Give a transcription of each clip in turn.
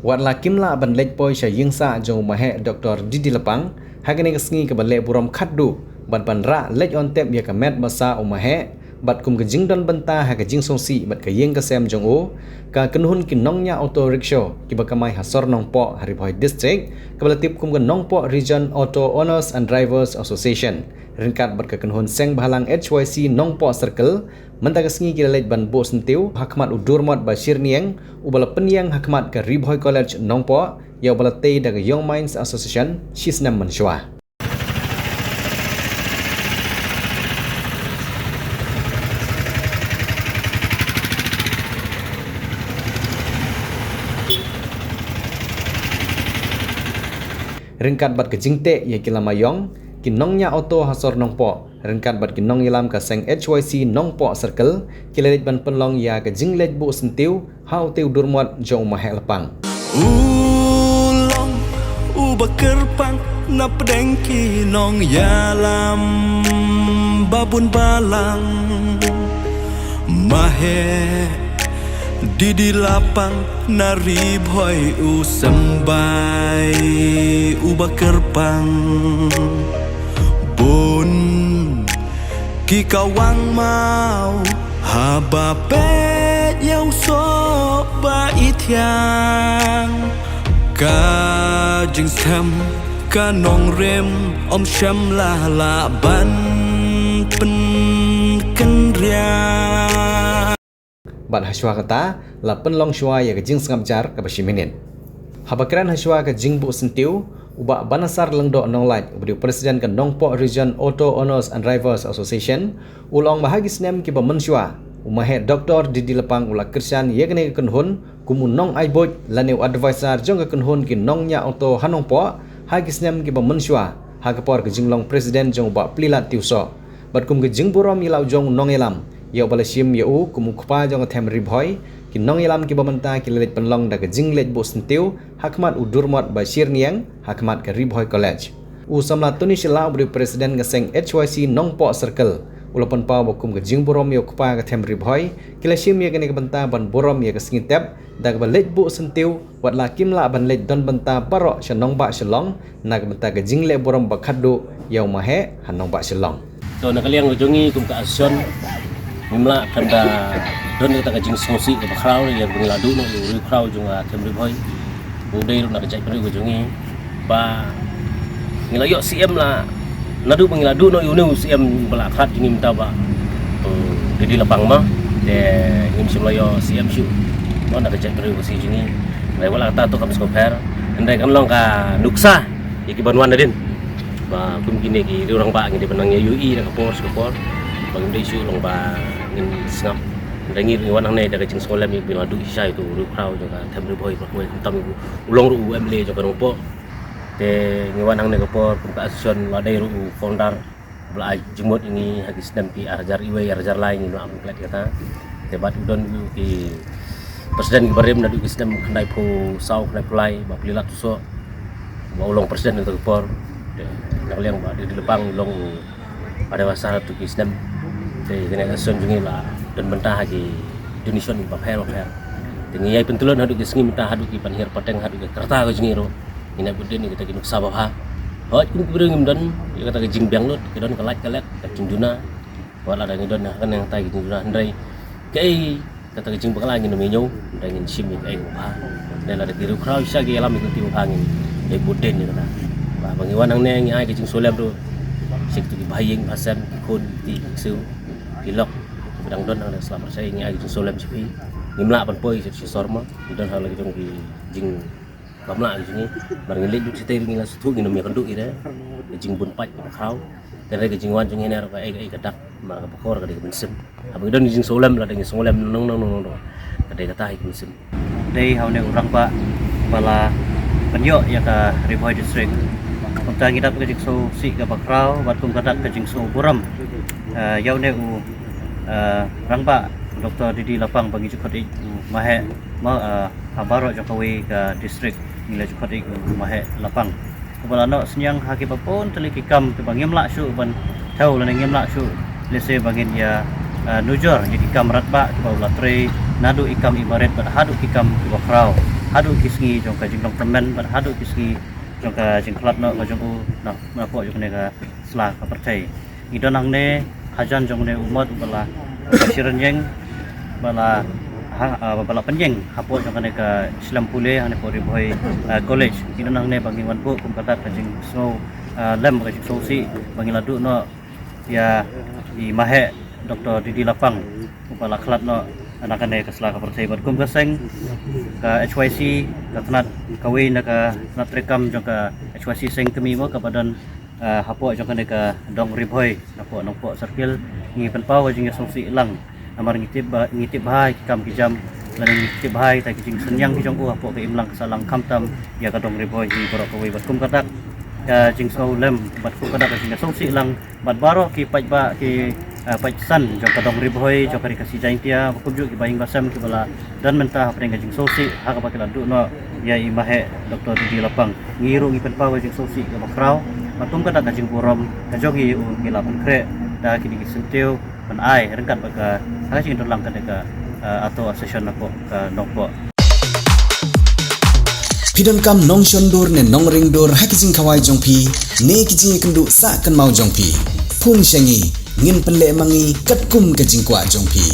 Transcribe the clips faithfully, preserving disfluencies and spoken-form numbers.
Wat la kim lah ban leit poi sha ïing sah jong u maheh Doktor D D Lapang ha kane ka sngi kaba leh burom khatduh bad ban rah leit on tep ïa ka met ba sah u maheh, bad kum ka jingdon bynta ha ka jingsngewsih bad ka ïing ka sem jong u, ka kynhun ki nongñiah auto rickshaw kiba kamai ha sor Nongpoh ha Ri Bhoi District, kaba la tip kum ka Nongpoh Region Auto Owners and Drivers Association ryngkat bad ka kynhun seng bhalang H Y C Nongpoh Circle, mynta ka sngi ki la leit ban buh syntiew ha khmat u Durmot Bashir Niang, uba la pynïeng ha khmat ka Ri Bhoi College Nongpoh, ïa uba la tei da ka Young Minds Association shi snem mynshuwa. Ryngkat bad ka jingteh ïa ki lama ïong, ki nongñiah auto ha sor Nongpoh ryngkat bad ki nongïalam ka seng H Y C Nongpoh Circle, ki la leit ban pynlong ïa ka jingleit buh syntiew ha utei u Durmot jong u maheh Lapang. U long uba kyrpang na pdeng ki nongïalam babun balang. Maheh D D Lapang na Ri Bhoi u symbai uba kyrpang. Bun ki kawang maw haba peit ïa u soh ba i thiang. Ka jingskhem ka nongrim ym shym la lah ban pynkynriah. Bad hashwa kata la pynlong shwa ïa ka jingsngap jar kaba shi minit. Haba kren hashwa ka jingbuh syntiew, u Bah Banasar Lyngdoh Nonglait, uba dei u president ka Nongpoh Region Auto Owners and Drivers Association, u la ong ba ha ki snem kiba mynshuwa, u maheh Doktor D D Lapang u la kyrshan ïa kane ka kynhun kum u nongai buit lane u advisor jong ka kynhun ki nongñiah auto ha Nongpoh ha ki snem kiba mynshuwa, ha ka por ka jinglong president jong u Bah Plilat Tiewsoh. Bad kum ka jingburom ïa la u jong u nongïalam, ïa uba la shim ïa u kum u kpa jong ka them Ri Bhoi, ki nongïalam kiba mynta ki la leit pynlong da ka jingleit buh syntiew ha khmat u Durmot Bashir Niang ha khmat ka Ri Bhoi College. U samla Tony Shylla, uba dei u president ka seng H Y C Nongpoh Circle, u la pynpaw ba kum ka jingburom ïa u kpa ka them Ri Bhoi, ki la shim ïa kane ka bynta ban burom ïa ka sngi tep da kaba leit buh syntiew, wat la kim lah ban leit don bynta baroh sha nongbah Shillong na ka bynta ka jingleh burom ba khatduh ïa u maheh ha nongbah Shillong. To, na ka liang ka jong ngi kum ka association, ngim lah khlem da don kata ka jingsngewsih kaba khraw ïa ba ngi la duh noh ïa u riewkhraw jong ka them Ri Bhoi. U dei ruh na ka jaitbynriew ka jong ngi ba ngi la ïoh C M la, naduh ba ngi la duh noh ïa une u C M ba la khlad jong ngi mynta ba, eh, Daddy Lapang ma, te ngim shym la ïoh C M shuh. Noh na ka jaitbynriew ka sngi jong ngi. Hynrei wat la kata to kam sngewpher, hynrei kan long ka nuksa ïa ki ban wan nadien. Ba kum kine ki riew rangbah ngi dei ban nang ïa ïohi na ka por sha ka por. Ba ngim dei shuh long ba ngin sngap. Hynrei ngi wan hangne da ka jingsngewlem ïa ba ngi la duh shisha ïa utu u riewkhraw jong ka them Ri Bhoi ba kumne, khamtam u long ruh u M L A jong ka Nongpoh. Te ngi wan hangne ka por kum ka association, la dei ruh u founder ba la ai jingmut ïa ngi ha ki snem ki ar hajar iwei ar hajar lai, ngim lah ban klet kata. Te bad u don u ki president kiba rim naduh ki snem khyndaiphew saw khyndaiphew lai, Bah Plilat Tiewsoh, ba u long president ha kata ka por. Te na ka liang Bah Daddy Lapang u long u advisor ha kito ki snem. Te kane ka association jong ngi la don bynta ha ki donation bapher bapher. Te ngi ïai pyntylun haduh ki sngi mynta, haduh ki ban hiar pateng, haduh ki rta ka jong ngi ruh. Ngi nang bud dien ïa kita ki nuksa babha. Hooid, kum ki briew ngim don ïa kata ka jingbiang lut, ki don ka lait ka let, ka jingduna. Wat lada ngi don ha kane hangtai ka jingduna, hynrei kaei kata ka jingbakla ngin ym ïoh, hynrei ngin shim ïa kaei kaba bha. Hynrei lada ki riewkhraw shisha ki ïalam ïa ka lynti babha, ngin ïai bud dien ïa kata. Ba, ba ngi wan hangne ngi ai ka jingsngewlem ruh sha kito ki bahaïing bahasem, ki khun, ki kti, ki ksiew, ki lok kiba dang don hangne, sla marshai ngi ai ka jingsngewlem sha phi. Ngim lah ban poi sha sor mo, ngi don ha la ki jong ki jing bym lah jong ngi. Namar ngi leit lut shatei ruh ngi la sngewthuh, ngin ym ïakynduh ïa ka jingbun pait kaba khraw. Te hynrei ka jingwan jong ngi ne ruh kaei kaei ka dak, namar kaba kor ka dei ka mynsiem. Haba ngi don ka jingsngewlem, lada ngi sngewlem nong nong nong nong, ka dei kata hi ka mynsiem. Dei ha une u rangbah ba la pynïoh ïa ka Ri Bhoi District. Kumta ngi dap ka jingsngewsih kaba khraw bad kum ka dak ka jingsngewburom, eh, ïa une u, eh, rangbah Doktor Daddy Lapang ba ngi ju khot ïa u maheh, ma, eh, ha baroh jong kawei ka district ngi la ju khot ïa u maheh Lapang. Uba la noh synñiang ha kiba bun tylli ki kam kiba ngim lah shuh ban thew lane ngim lah shuh lehse ba ngin ïa, eh, nujor ïa ki kam radbah kiba u la trei naduh ki kam iba rit bad haduh ki kam kiba khraw. haduh ki sngi jong ka jinglong tymmen bad haduh ki sngi jong ka jingkhlad noh ka jong u na, napoh jong kane ka sla ka pyrthei. Ngi don hangne hajan jong une u mot uba la, uba la shirynïeng, ba la ha, ah, ba la pynïeng hapoh jong kane ka shlem pule hangne hapoh Ri Bhoi, ah, College. Ngi don hangne ba ngin wan buh kum ka dak ka jingsngew, ah, lem, ka jingsngewsih ba ngi la duh noh ïa i Maheh Doktor D D Lapang uba la khlad noh na kane ka sla ka pyrthei. Bad kum ka seng ka H Y C, ka tnat, kawei na ka tnat treikam jong ka H Y C seng kmie mo kaba don, ah, hapoh jong kane ka dong Ri Bhoi napoh Nongpoh Circle, ngi pynpaw ka jingsngewsih lang. Namar ngi tip ba, ngi tip bha ïa ki kam ki jam, lane ngi tip bha ïa kita ki jingsynñiang ki jong u hapoh ka imlang ka sahlang khamtam ïa ka dong Ri Bhoi hi baroh kawei. Bad kum ka dak ka jingsngew lem bad kum ka dak ka jingsngewsih lang bad baroh ki paidbah, ki, ah, paidsan jong ka dong Ri Bhoi jong ka Ri Khasi Jaiñtia, ba kumjuh ki bahaïing bahasem kiba la don mynta hapdeng ka jingsngewsih ha kaba ki la duh noh ïa i Maheh Doktor D D Lapang. Ngi ruh ngi pynpaw ka jingsngewsih kaba khraw bad kum ka dak ka jingburom ka jong ngi ïa u ngi la pynkhreh da kine ki syntiew ban ai ryngkat bad ka, ha ka jingdon lang kane ka, ah, Auto Association napoh ka Nongpoh. Phi donkam nongshondur ne nongringdur ha ki jingkhawai jong phi ne ki jingïakynduh sah kynmaw jong phi? Phone sha ngi, ngin pynleh ma ngi katkum ka jingkwah jong phi.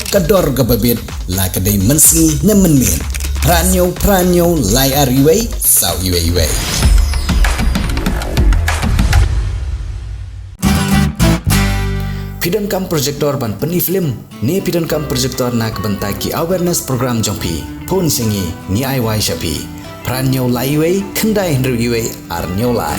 Ka dor kaba bit, la ka dei mynsngi ne mynmiet. Phra hynñiew phra hynñiew lai ar iwei saw iwei iwei. Phi donkam projector ban pyni film ne phi donkam projector na ka bynta ki awareness program jong phi? Phone sha ngi, ngi ai wai sha phi. Phra hynñiew lai iwei khyndai hynriew iwei ar hynñiew lai.